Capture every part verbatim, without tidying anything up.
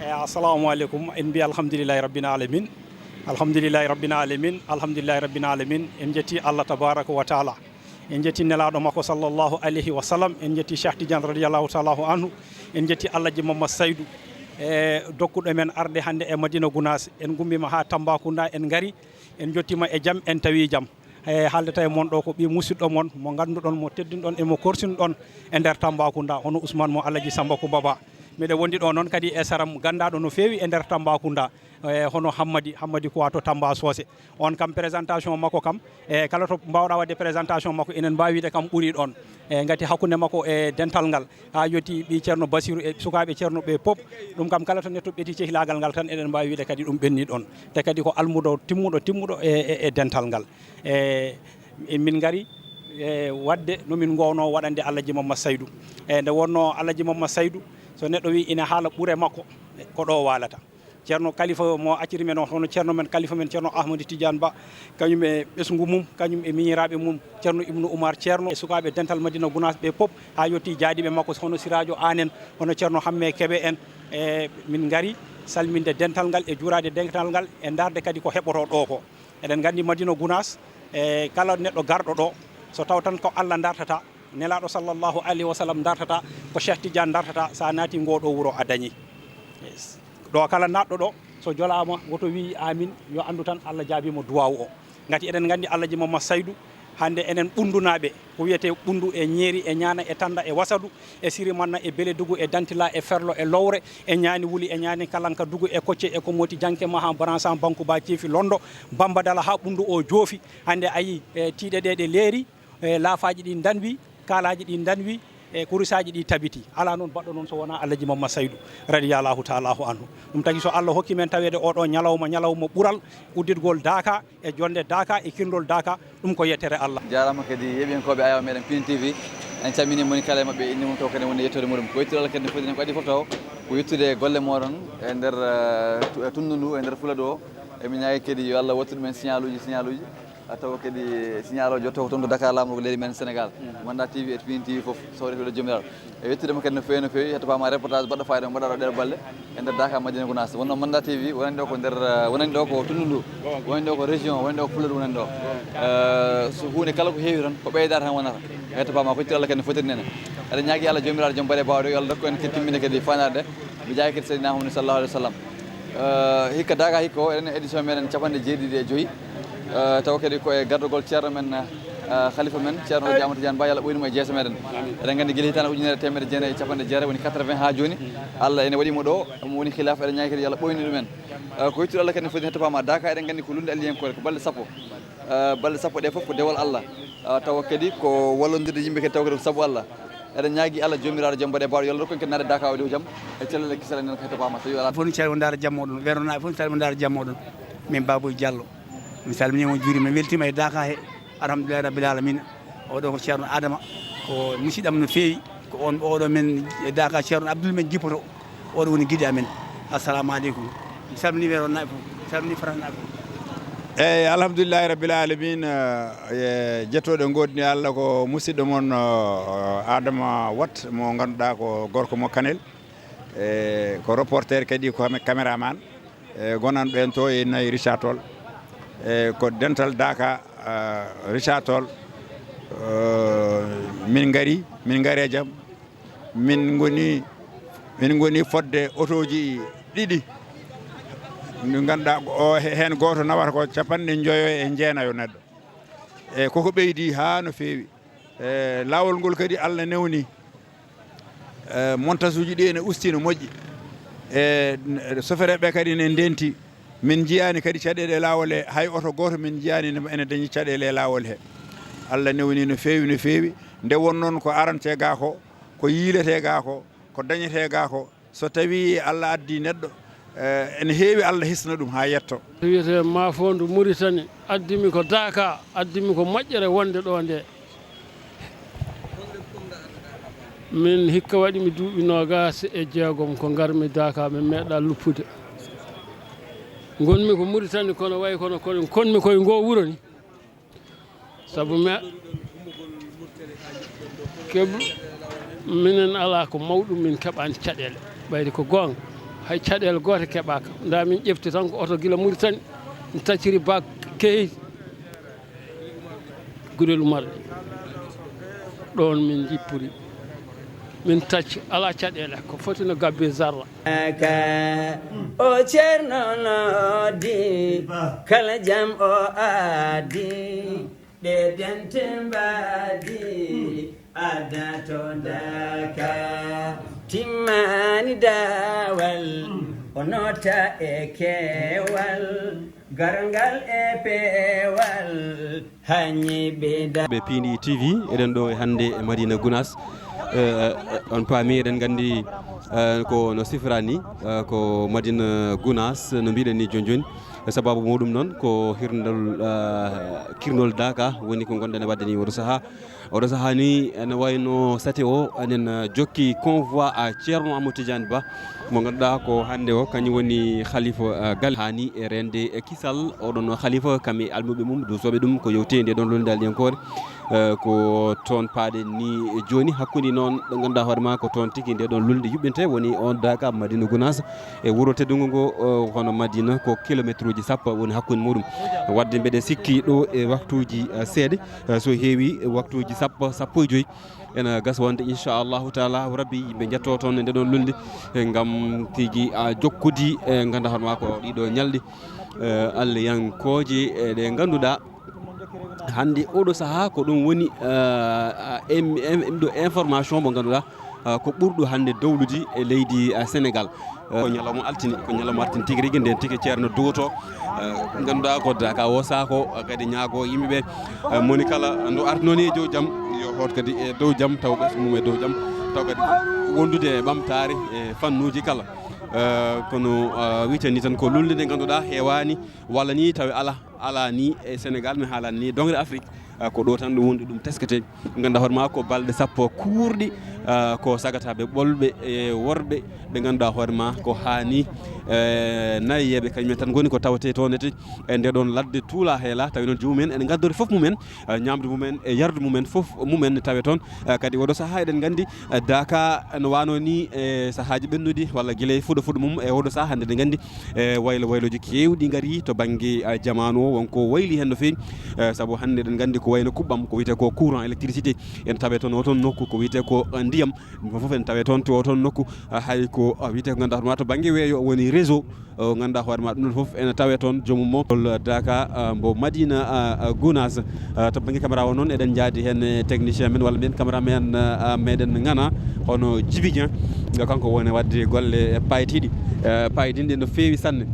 Eh, assalamu aleykum. En mbiya alhamdulillahi rabbil alamin. Alhamdulillahi rabbil alamin. Alhamdulillahi rabbil alamin. En jetti Allah tabaraka wa taala. En jetti nelaɗo makko sallallahu alayhi wa sallam. En jetti Cheikh Tidiane radiyallahu taala anhu. En jetti Alhaji Mamma Saydou. E dokkuɗo men arde hannde e Madina Gounass. En gummima ha Tambacounda, en ngari. En jottima e jam, en tawi jam. E haaldata e mon ɗo ko ɓi musidɗo mon, mo ngannduɗon, mo teddinɗon e mo korsinɗon e nder Tambacounda, hono Ousmane mo Alhaji Samba Coumba Ba. Miɗo wondi ɗo noon kadi e saram ganndaɗo no feewi e nder Tambacounda, e hono Hammadi, Hammadi Kouwa to Tamba Socé. On kam, présentation makko kam, e kala to mbawɗa wadde présentation makko, enen mbawi wiide kam ɓuuri ɗon. E ngati hakkunde makko e dental ngal, ha yetti ɓi Ceerno Basiru e sukaaɓe Ceerno ɓe pop, ɗum kam kala to neɗɗo ɓeti cehilagal ngal tan, eɗen mbawi wiide kadi ɗum ɓenni ɗon. Te kadi ko almudo timmuɗo, timmuɗo e, e, e dental ngal. E, e min ngari, e, wadde no min gowno waɗande Alhaji Mamma Saydou. E, nde wonno Alhaji Mamma Saydou, so neɗɗo wi ina haala ɓure makko, ko ɗo waalata. Ceerno Kalifa mo acciri men o, hono ceerno men, Kalifa men, Ceerno Ahmadu Tidiane Ba, kañum e ɓesngu mum, kañum e miñiraaɓe mum, Ceerno Ibnu Umar Ceerno, e sukaaɓe dental Madina Gounass ɓe pop, haa yetti jaadiiɓe makko, hono Siraajo Aan en, hono Ceerno Hamme Kebe en. E min ngari salminde dental ngal e juuraade dental ngal e ndaarde kadi ko heɓotoo ɗo ko. Eɗen nganndi Madina Gounass, e kala neɗɗo garɗo ɗo, so taw tan ko Allah dartata, Nelaaɗo sallallahu alayhi wa sallam dartata, ko Cheikh Tidiane dartata, so a naati ngoo ɗoo wuro a dañii. Ɗo kala naatɗo ɗo, so jolaama, woto wii amin, yo anndu tan Allah jaabiima duwaawu o. Ngati eɗen nganndi Alhaji Mamma Saydou, hannde enen ɓunndunaaɓe, ko wiyetee ɓunndu e ñeeri e ñaana e tannda e wasadu, e sirimanna e beledugu e dantila e ferlo e lowre, e ñaani wuli e ñaani kalanka dugu e kocce e ko moti janke maha bransan banku ba ceefi londo, bambadala haa ɓunndu o joofi. Hannde a yii, e tiiɗe ɗe ɗe leeri, e laafaaji ɗi danwi, kaalaaji ɗi danwi, e kurisaaji ɗi tabiti. Alaa noon baɗɗo noon so wonaa Alhaji Mamma Saydou, radiyallahu taalaahu anhu. Ɗum tagi so Allah hokki men taweede oo ɗoo ñalawma, ñalawma ɓural, udditgol Daaka, e jonnde Daaka, e kirndol Daaka, ɗum ko yettere Allah. Jaaraama kadi yeeɓiyankooɓe Ayaawo meɗen Pin T V. En calminii moni kala e maɓɓe, innde mum taw kadi woni yettoode muɗum. Ko yettude Allah kadi no foti, ko adii fof taw ko yettude golle mooɗon e nder, eh, tu-, eh, tunndu ndu, e nder Fuladu o. Emin ñaagi kadi yo Allah wattu ɗumen signal uji, signal uji. A tawa kadi signal o jotto ko toon to Dakar, laamorgo leydi men Sénégal. Manda T V et Pin T V fof, sawre ko ɗo jomiraɗo. E wettude mo kadi no feewi, no feewi, hetto paama reportage baɗɗo fayida mo mbaɗaɗo ɗeɗo balle e nder Daaka Madina Gounass. Wonno Manda T V wonani ɗo ko nder, eh, wonani ɗo ko tunndu ndu, wonani ɗo ko région, wonani ɗo ko Fuladu wonani ɗo. Eh, so huunde kala ko heewi tan, ko ɓeydaade tan wonata. Hetto paama ko yettude Allah kadi no fotiri nene. Eɗen ñaagi Allah jomiraɗo joom baɗe bawɗe, yo Allah rokku en kadi timminde kadi fanade. Mi jaaki kadi Seydina Muhammad sallallahu alaihi wasallam. Eh, hikka Daaka hikka o, enen édition meɗen capanɗe jeeɗiɗi e joyi. Eh, tawa kadi ko e gardagol ceerno men, eh, khalifa men, ceerno Alhaji Amadou Tidiane Ba, yo Allah ɓoynu mo e jeese meɗen. Eɗen nganndi gila hitaande ujunere e teemedde jeenayi e capanɗe jeetati, woni quatre-vingts haa jooni. Allah ene waɗi mo ɗo, omo woni khilaafa, eɗen ñaagi kadi yo Allah ɓoynu ɗumen. Eh, ko yettude Allah kadi no foti hetto paama Daaka, eɗen nganndi ko lunnde alliyankore, ko balɗe sappo. Eh, balɗe sappo ɗe fof ko dewal Allah. Eh, tawa kadi ko wallondirde yimɓe kadi, tawa kadi ko sabu Allah. Eɗen ñaagi Allah joomiraaɗo jom mbaɗe bawɗe, yo Allah rokku en kadi naatde Daaka o e dow jam, e cellal e kisal, enen ko hetto paama, so yo Allah. Fof no calmi ndaara jam moɗon, weeronaaɓe fof no calmi ndaara jam moɗon. Min Baboy Diallo. Mi salminiima, mi juuriima, mi weltiima e Daaka he. Alhamdulillahi rabbil alamina. Oɗo ko ceerno Adama, ko musidɗo am no feewi, ko on oɗo men e Daaka ceerno Abdoul men jippoto. Oɗo woni giɗo amen. Assalamu aleykum. Mi salmini weeronaaɓe fof, mi salmini faranaaɓe fof. Eyyi, alhamdulillahi rabbil alamin. Eh, e jettooɗe ngoodni Allah, ko musidɗo mon, eh, Adama Wat, mo ngannduɗaa ko gorko mo Kanel. Eh, ko reporter kadi, ko kame-, caméraman. Eh, gonanɓe en to e nayi Richard Toll. Eh, ko dental Daaka, eh, Richard Toll. Eh, min ngari, min ngari e jam. Min ngoni, min ngoni fodde otooji ɗiɗi. Ndi ngannduɗaa o he-, heen gooto nawata ko capanɗe njoyo e jeenayo neɗɗo. E koko ɓeydi haa no feewi. E laawol ngol kadi Allah newni. E, montage uji ɗi ene usti no moƴƴi. E, n-, sofereɓe kadi ne ndenti. Min njiyaani kadi caɗeele laawol he, hay oto gooto min njiyaani ne, ene dañi caɗeele e laawol he. Allah newni no feewi, no feewi. Nde won noon ko arante ga ko, ko yiilete ga ko, ko dañete ga ko, so tawi Allah addi neɗɗo, eh, ene heewi Allah hisna ɗum haa yetto. Wiyetee Mafondo Mauritanie, addimi ko Daaka, addimi ko moƴƴere wonde ɗo nde. Min hikka waɗi mi duuɓi noogaas e jeegom ko ngarmi Daaka, mi meeɗa luppude. Ngonmi ko Mauritanie, kono wayi kono, kono konmi koye ngoo wuro ni. Sabu me-, keblu, minen alaa ko mawɗum, min keɓaani caɗeele. Ɓayri ko goonga, Hay caɗeele goote keɓaaka. Ndaa min ƴefti tan ko oto gila Muritani, min tacciri bak keyti Gudel Umar. Ɗoon min njippori. Min tacci alaa caɗeele, ko foti no gabbe zarra. Ka o Ceerno noddi, kala jam o addi, ɓe dente mbaadi, adda to Daka. Timmani daawal, o nota e keewal, garngal e peewal, hanyi ɓe da- Ɓe Piindi T V, eɗen ɗo e hannde e Madina Gunaas. Eh, on paami, eɗen nganndi, eh, ko no sifra ni, eh, ko Madina Gunaas, no mbiɗen ni jooni jooni. E sababu muɗum noon ko hirndol, eh, kirndol Daka woni ko ngonɗen e waɗde ni oɗo sahaa. Oɗo sahaa ni ene wayno sate o enen, eh, jokki convoi a Ceerno Amadou Tidiane Ba, mo ngannduɗaa ko hannde o kañum woni khalifa, eh, galle. Haani e reende e kisal oɗon khalifa kam e almuɓe mum, duusooɓe ɗum ko yewte nde ɗon lolndaali en koore. Eh, ko toon paaɗen ni jooni, hakkunde noon ɓe ngannduɗaa hoore ma ko toon tigi nde ɗon lulnde yuɓɓinte, woni on Daka Madina Gunaas e wuro teddungo ngo, eh, hono Madina ko kilometre uji sappo woni hakkunde muɗum. Wadde mbeɗe sikki ɗo e waktuuji, eh, seeɗa, eh, so heewi waktuuji sappo, sappo e joyi, ene gasa wonde inchallahu taala rabbi yimɓe njetto toon e nde ɗon lulnde, eh, ngam tigi, ah, jokkude, eh, ngannduɗaa hoore ma ko ɗiɗo ñalɗi, eh, allayankooje, eh, ɗe ngannduɗaa hannde oɗo sahaa ko ɗum woni, eh, em-, em-, em-, ɗo information mo ngannduɗaa, eh, ko ɓurɗo hannde dowlude e leydi, eh, Sénégal. Eh, ko ñalawma altine, ko ñalawma altine tigi rigi, nden tigi Ceerno duwoto, eh, ngannduɗaa ko Daka o sahaa ko, eh, kadi ñaago yimɓe ɓe, eh, moni kala ndu artnoo ni e dow jam, yo hoot kadi e dow jam, taw ɓesngu mum e dow jam, taw kadi wondude e ɓamtaare e fannuuji kala. Eh, kono, eh, wiyten ni tan ko lulnde nde ngannduɗaa heewaani, walla ni tawi alaa. Alaa ni e Sénégal, mi haalani ni doŋre Afrik, ah, ko ɗo tan ɗum woni ɗum teskete. Ngannduɗaa hoore ma ko balɗe sappo kuurɗi, ah, ko sagataaɓe ɓolɓe e worɓe ɓe ngannduɗaa hoore ma ko haani, eh, nayeeɓe kañum en tan ngoni ko tawetee toon ete e nde ɗon ladde tuula heela, tawi noon joomum en ene ngaddori fof mum en, ah, ñaamdu mum en e yardu mum en fof mum en ne tawe toon. Ah, kadi oɗo sahaa eɗen nganndi, ah, Daka no wano ni e sahaaji ɓennuɗi walla gila e fuɗo fuɗo mum e oɗo sahaa hannde eɗen nganndi e waylo waylooji keewɗi ngarii to bannge, eh, jamaanu o, won ko wayli heen no feewi, eh, sabu hannde eɗen nganndi ko wayno kuɓɓam, ko wiyetee ko courant, électricité, ene tawee toon oo toon nokku, ko wiyetee ko, eh, ndiyam, ɗum fof ene tawee toon to oo toon nokku, eh, hay ko, eh, wiyetee ko ngannduɗaa hoore ma to bannge weeyo woni réseau, eh, ngannduɗaa hoore ma ɗum ɗon fof ene tawee toon joomum mo. Hol Daka, eh, mbo Madina, eh, eh, Gunaas. Ah, to bannge caméra o noon, eɗen njaadi heen e technicien men walla mbiyen caméraman, ah, meɗen Ŋana, hono Djiby Dieng. Nga kanko woni waɗde golle e paytiiɗi, eh, paydinɗe no feewi sanne.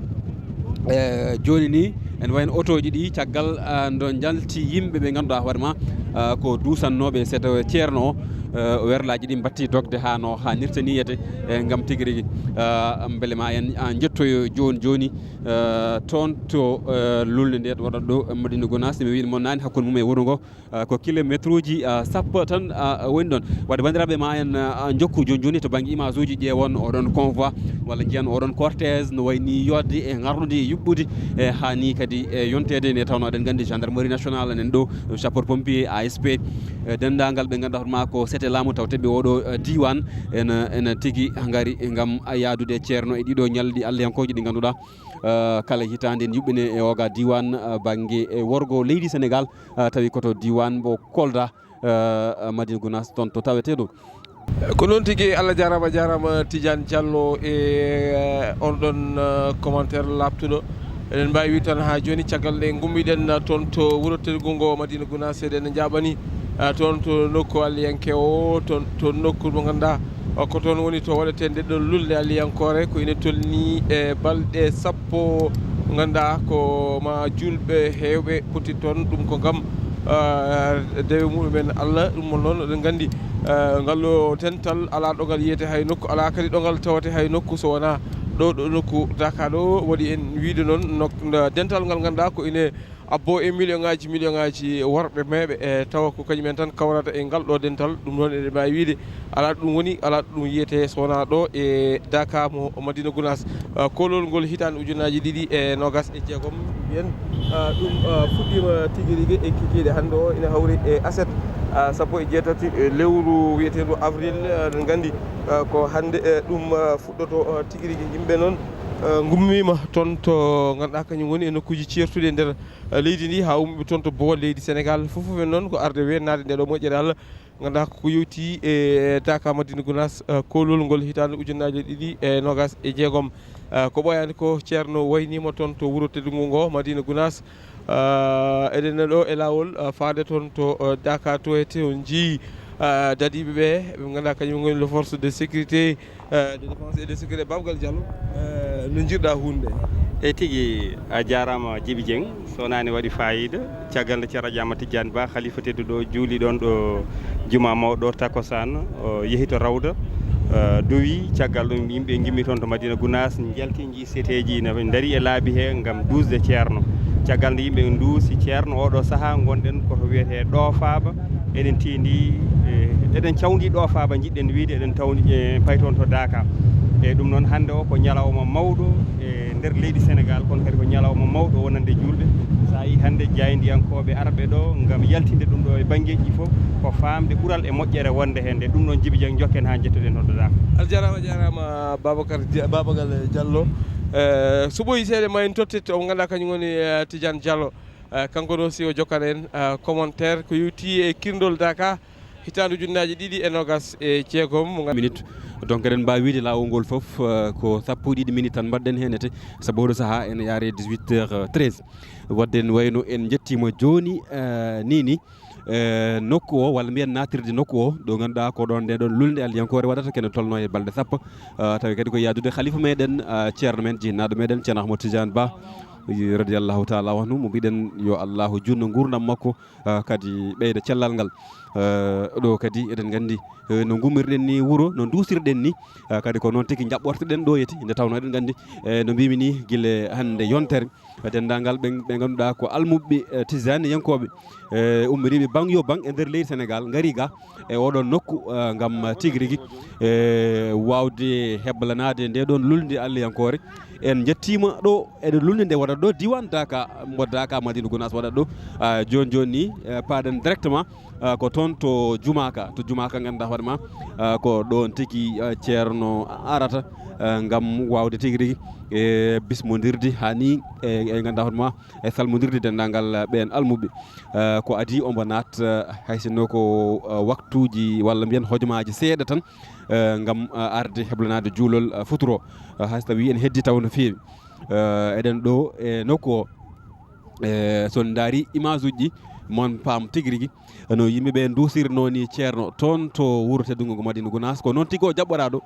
Eh, jooni ni, ene wayno otooji ɗi caggal, ah, ndo njalti yimɓe ɓe ngannduɗaa hoore ma, ah, ko duusannooɓe seeɗa ceerno o, eh, werlaaji ɗi mbatti dogde haa no haanirta ni yete, eh, ngam tigi rigi, ah, mbele ma en, ah, njettoyo jooni jooni, eh, toon to, eh, lulnde nde waɗata ɗo, eh, Madina Gunaas, mi wiino mon naane hakkunde mum e wuro ngo, ah, ko kilometre uji, ah, sappo tan, ah, woni ɗon. Wadde banndiraaɓe ma en, ah, njokku jooni jooni to bannge image uji ƴeewon oɗon convoi, walla njiyan oɗon cortège no wayni yodde e ngarnude e yuɓɓude, e haani kadi e yonteede nde tawnoo eɗen nganndi gendarmerie nationale enen ɗo, sapeur pompier, A S P, e denndaangal ɓe ngannduɗaa hoore ma ko seeɗa laamu tawteeɓe oɗo, eh, diiwaan ene, ene tigi ngari ngam yahdude e ceerno e ɗiɗo ñalɗi allayankooji ɗi ngannduɗaa, eh, kala hitaande ene yuɓɓine e oga diiwaan, eh, bannge e worgo leydi Sénégal, ah, tawi ko to diiwaan mbo Kolda, eh, Madina Gunaas toon to taweteeɗo. Ko noon tigi, Allah jaaraama, jaaraama Tidiane Diallo e, eh, on ɗon, eh, commentaire laaɓtuɗo. Eɗen mbaawi wiide tan haa jooni, caggal nde ngummiɗen, eh, toon to wuro teddungo ngo Madina Gunaas, eɗen njaaɓani, eh, toon to nokku Aliyanke o, toon to nokku mo ngannduɗaa, eh, ko toon woni to waɗetee nde ɗon lulnde Aliyankoore, ko ine tolni e balɗe sappo. Ko ngannduɗaa ko ma juulɓe heewɓe poti toon, ɗum ko ngam, ah, dewe mumen Allah. Ɗum noon, eɗen nganndi, ah, ngal ɗo dental alaa ɗo ngal yiyetee hay nokku, alaa kadi ɗo ngal tawetee hay nokku so wonaa ɗo, ɗo nokku Daka ɗo. Waɗi en wiyde noon nok-, nda-, dental ngal ngannduɗaa ko ine abboo e million ŋaaji, million ŋaaji worɓe meeɓe, e tawa ko kañum en tan kawrata e ngal ɗo dental. Ɗum noon eɗen mbaawi wiyde alaa ɗo ɗum woni, alaa ɗo ɗum yiyetee so wonaa ɗo e Daka mo Madina Gunaas. Ah, koolol ngol hitaande ujunnaaji ɗiɗi e noogaas e jeegom, mbiyen, ah, ɗum, ah, fuɗɗiima tigi rigi e kikiiɗe hannde o, ina hawri e aset, Ah, sappo e jeetati, eh, lewru wiyeteendu avril, eh, eɗen nganndi, eh, ko hannde, eh, ɗum, eh, fuɗɗoto, eh, tigi rigi. Yimɓe noon, eh, ngummiima toon to ngannduɗaa kañum woni e nokkuuji ceertuɗi e nder, eh, leydi ndi, haa ummiɓe toon to Bowol leydi Senegaal. Fof fof en noon ko arde weennaade nde ɗo moƴƴere Allah, ngannduɗaa ko yowti e Daaka Madina Gunaas, eh, koolol ngol hitaande ujunnaaje ɗiɗi e noogaas e jeegom. Eh, ko ɓooyaani ko, Ceerno wayniima toon to wuro teddungo ngo, Madina Gunaas. Eh, eɗen ɗo e laawol, eh, faade toon to, eh, Daaka to, e to njii, eh, dadiiɓe ɓe, ɓe ngannduɗaa kañum ngoni les forces de sécurité, eh, de défense et de sécurité. Baaba Gal Jallo, eh, no njiiruɗaa huunde nde? Eyi tigi, a jaaraama Jibi Jeŋ, so wonaa ne waɗi faayiida. Caggal nde Ceerno Ahmad Tijjaani Ba, haliifa tedduɗo, juuli ɗoon ɗo jumaa mawɗo ɗo takkusaan, o yehi to Rawda, eh, duwi. Caggal ɗum yimɓe ngimmi toon to Madina Gunaas, njalti, njii seteeji ina ndarii e laabi he ngam duusde Ceerno. Caggal nde yimɓe nduusi Ceerno, oɗo sahaa ngonɗen ko to wiyetee Ɗoofaaba. Eɗen tindi, eh, eɗen cawndi Ɗoofaaba, njiɗɗen wiyde eɗen tawndi, eh, pay toon to Daaka. E ɗum noon, hannde o ko ñalawma mawɗo e nder leydi Senegaal, kono kadi ko ñalawma mawɗo wonande juulɓe. So a yii hannde jaayndiyankooɓe arɓe ɗo ngam yaltinde ɗum ɗo e banngeeji fof, ko faamde ɓural e moƴƴere wonde heen nde. Ɗum noon, Jibi Jeŋ, njokken haa njettoɗen hoɗde Daaka. A jaaraama, a jaaraama, Babacar Dia-, Babagal Diallo. Eh, so ɓooyi seeɗa, ma en tottit o ngannduɗaa kañum woni, eh, Tidiane Diallo. Eh, kanko noon, si o jokkan en, eh, commentaire ko yowti e kirndol Daaka hitaande ujunnaaji ɗiɗi e noogaas e jeegom. Mo nganndu- Minute. Donc, eɗen mbaawi wiyde laawol ngol fof, eh, ko sappo e ɗiɗi minutes tan mbaɗɗen heen ete, sabu oɗo sahaa ene yaare dix-huit heures treize. Waɗde en wayno en njettiima jooni, eh, nii nii, eh, nokku o, walla mbiyen naatirde nokku o, ɗo ngannduɗaa ko ɗoon nde ɗoon lulnde Aliyankoore waɗata, kene tolnoo e balɗe sappo. Eh, tawi kadi ko yaadude halifa meɗen, eh, ceerno men, jinnaaɗo meɗen, Ceerno Ahmad Tidiane Ba, radiyallahu taala anhu, mo mbiɗen yo Allahu juutnu nguurndam makko, eh, kadi ɓeyda cellal ngal. Eh, ɗo kadi eɗen nganndi, eh, no ngummirɗen ni wuro, no nduusirɗen ni, eh, kadi ko noon tigi njaɓɓortoɗen ɗo yeti, nde tawnoo eɗen nganndi, eh, no mbimi ni, gila hannde yontere, denndaangal ɓe, ɓe ngannduɗaa ko almuɓɓe, eh, tijaaniyankooɓe, eh, ummoriiɓe baŋ yo baŋ e nder leydi Senegaal, ngari ga e oɗon nokku, eh, ngam tigi rigi, eh, waawde heblanaade nde ɗoon lulnde Aliyankoore. En njettiima ɗo e lulnde nde waɗata ɗo, diiwaan Daaka, mo Daaka Madina Gunaas waɗata ɗo. Ah, jooni jooni ni, eh, paaɗen directement, ah, ko toon to Jumaaka, to Jumaaka ngannduɗaa hoore ma, ah, ko ɗoon tigi, ah, ceerno arata, ah, ngam waawde tigi rigi e bismondirde haa ni e, e ngannduɗaa hoore ma e salmondirde denndaangal, ah, ɓeen almuɓɓe. Ah, ko adii omo naat, ah, hay sinno ko, ah, waktuuji walla mbiyen hojomaaji seeɗa tan, eh, ngam, eh, arde heblanaade juulol, eh, futuro. Eh, hay so tawii ene heddi taw no feewi. Eh, eɗen ɗo e nokku o, eh, so on ndaari image uji ɗi, mon paam tigi rigi no yimɓe ɓe nduusirnoo ni ceerno toon to wuro teddungo ngo Madina Gunaas. Ko noon tigi o jaɓɓoraaɗo,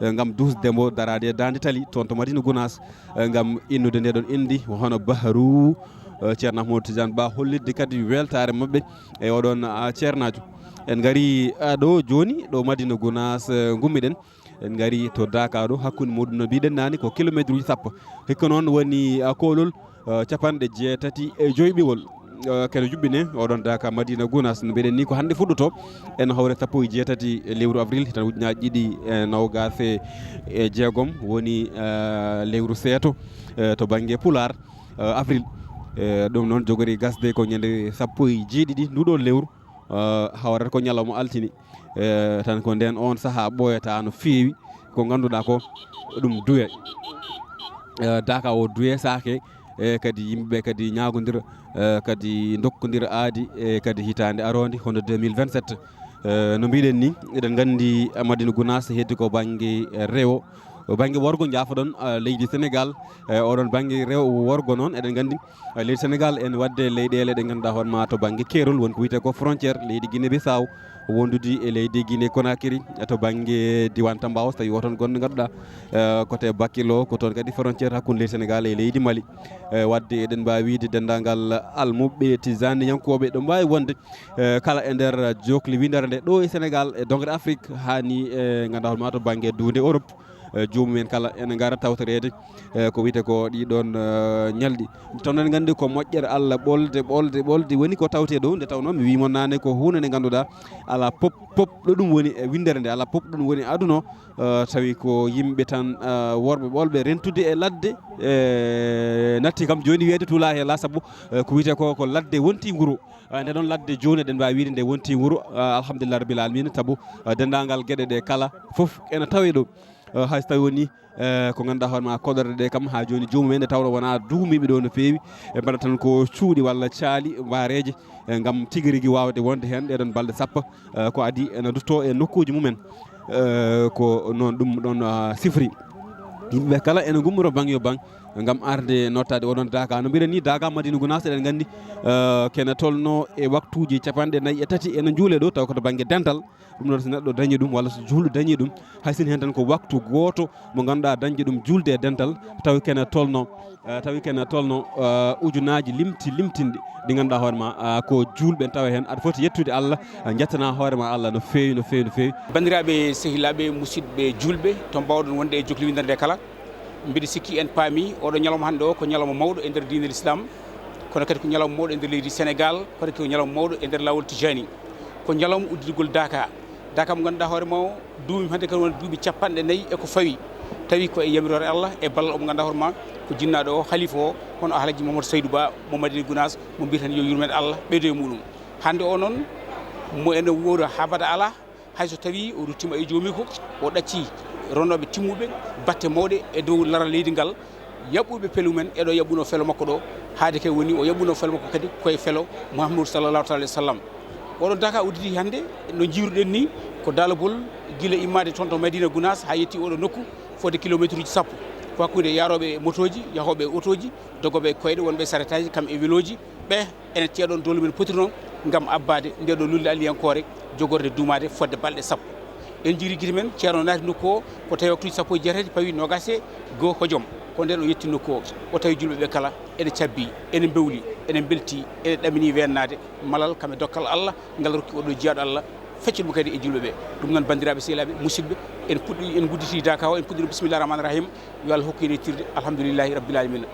eh, ngam duusde mo, daraade e daande tali toon to Madina Gunaas, eh, ngam innude nde ɗoon inndi, hono Bahru, eh, Ceerno Ahmadou Tidiane Ba, hollitde kadi weltaare maɓɓe e oɗon, ah, ceernaajo. En ngari, ah, ɗo jooni, ɗo Madina Gunaas, eh, ngummiɗen. En ngari to Daaka ɗo, hakkunde muɗum no mbiɗen naane ko kilometre uji sappo. Hikka noon woni, ah, koolol, ah, capanɗe jeetati e joy ɓiwol. Ah, kene juɓɓine oɗon Daaka Madina Gunaas. No mbiɗen ni ko hannde fuɗɗoto. En hawre sappo e jeetati e lewru avril, hitan ujunaaji ɗiɗi e noogaas e jeegom, woni, ah, lewru seeto, eh, to bannge Pulaar, ah, avril. Eh, ɗum noon jogori gasde ko ñande sappo e jeeɗiɗi nduɗo lewru. Eh, hawrata ko ñalawma altine. Eh, tan ko ndeen oon sahaa ɓooyata no feewi ko ngannduɗaa ko ɗum duwe. Eh, Daaka o duwe saake, e kadi yimɓe ɓe kadi ñaagondira, eh, kadi ndokkondira aadi, e kadi hitaande aroonde hono deux mille vingt-sept. Eh, no mbiɗen ni, eɗen nganndi Madina Gunaas heddi ko bannge, eh, rewo, bannge worgo, njaafoɗon, eh, leydi Senegaal. Eh, oɗon bannge rewo worgo noon, eɗen nganndi, eh, leydi Senegaal ene waɗde leyɗeele ɗe ngannduɗaa hoore ma to bannge keerol, won ko wiyetee ko frontière, leydi Guinée Bissau, wondude e leydi Guinée Conakry, eh, to bannge diiwaan Tamba o, so tawii o toon gonɗo ngannduɗaa, eh, côté Bakel o, ko toon kadi frontière hakkunde leydi Senegaal e leydi Mali. Eh, waɗde eɗen mbaawi wiyde denndaangal almuɓɓe, tijaaniyankooɓe, ɗo mbaawi wonde, eh, kala e nder jookli winndere nde ɗo e Senegaal, e doŋre Afrik, haa ni, eh, ngannduɗaa hoore ma to bannge duunde Europe. eh, joomum en kala ene ngara tawtoreede, eh, ko wiyetee ko ɗii ɗoon, eh, ñalɗi. Taw noon nganndi ko moƴƴere Allah ɓolde, ɓolde, ɓolde woni ko tawtee ɗo. Nde tawnoo mi wii mon naane ko huunde nde ngannduɗaa alaa pop, pop ɗo ɗum woni e winndere nde, alaa pop ɗum woni aduna o, eh, tawi ko yimɓe tan, eh, worɓe ɓolɓe rentude e ladde, eh, natti kam jooni wiyeede tuulaa heen laa sabu, eh, ko wiyetee ko, ko ladde wonti wuro. Eh, nde ɗoon ladde jooni eɗen mbaawi wiyde nde wonti wuro, eh, alhamdulillah rabbil alamina, sabu, eh, denndaangal geɗe ɗe kala fof ene tawee ɗo. Eh, hay so tawii woni, eh, ko ngannduɗaa hoore ma koɗorɗe ɗe kam haa jooni joomum en nde tawnoo wonaa duumiiɓe ɗo no feewi, ɓe mbaɗa tan ko cuuɗi walla caali mbaareeje, eh, ngam tigi rigi waawde wonde heen ɗeɗoon balɗe sappo, eh, ko adii ene duttoo e nokkuuji mum en. Eh, ko noon ɗum ɗoon, ah, sifri. Yimɓe ɓe kala ene ngummoro baŋ yo baŋ ngam arde nottaade oɗon daaka. No mbiɗen ni, daaka Madina Gunaas, eɗen nganndi, eh, kene tolno e waktuuji capanɗe nayi e tati ene njuule ɗo, taw ko to bannge dental. Ɗum noon, so neɗɗo dañi ɗum, walla so juulɗo dañi ɗum, hay sinno heen tan ko waktu gooto mo ngannduɗaa dañde ɗum juulde e dental, tawi kene tolno, eh, tawi kene tolno, eh, ujunaaji limti, limtinɗi, ɗi ngannduɗaa hoore ma, eh, ko juulɓe tawa heen. Aɗa foti yettude Allah, eh, njettana hoore ma Allah no feewi, no feewi, no feewi. Banndiraaɓe, sehilaaɓe, musidɓe juulɓe, to mbaawɗon wonde e Jokli Winndere nde kala, mbiɗa sikki en paami oɗo ñalawma hannde o ko ñalawma mawɗo e nder diine l'islam, kono kadi ko ñalawma mawɗo e nder leydi Sénégal, kono kadi ko ñalawma mawɗo e nder laawol Tijani. Ko ñalawma udditingol daaka. Daaka mo ngannduɗaa hoore ma o, duuɓi hannde kadi wona duuɓi capanɗe nayi e ko fawi. Tawi ko e yamiroore Allah, e ballal omo ngannduɗaa hoore ma, ko jinnaaɗo o, halifa o, hono Alhaji Mamadou Saydou Ba, mo Madina Gunaas, mo mbiyeten yo yurmeende Allah ɓeydo e muɗum. Hannde o noon, mo ene wuura haa bada alaa, hay so tawii o ruttiima e joomiiko, o ɗaccii ronnooɓe timmuɓe, batte mawɗe e dow laral leydi ngal, yaɓɓuɓe pelu men, e ɗo yaɓɓunoo felo makko ɗo, haade kay woni o yaɓɓunoo felo makko kadi koye felo Muhammadu sallallahu taala alayhi wa sallam. Oɗo daaka udditi hannde, no njiiruɗen ni, ko daalagol gila immaade toon to Madina Gunaas haa yetti oɗo nokku, fodde kilomeetruuji sappo. Ko hakkunde yaarooɓe motooji, yahooɓe e otooji, dogooɓe e koyɗe, wonɓe e saretaaji, kam e welooji, ɓe ene ceeɗon doole men potirnoo ngam abbaade nde ɗo lulnde Aliyankoore jogorde duumaade fodde balɗe sappo. En njiiri gite men, Ceerno naati nokku o, ko tawi waktuuji sappo e jeetati pawi noogaas e goo hojom. Ko ndeen o yetti nokku o, o tawi juulɓe ɓe kala ene cabbii, ene mbewli, ene mbeltii, ene ɗaminii weennaade malal kam e dokkal Allah ngal rokki oɗo jiyaaɗo Allah, fecce ɗum kadi e juulɓe ɓe. Ɗum noon, banndiraaɓe, sehilaaɓe, musidɓe, en puɗɗi, en ngudditi daaka o, en puɗɗiima bismillahi rahmaani rahim, yo Allah hokku en yettirde, alhamdulillahi rabbil alamina.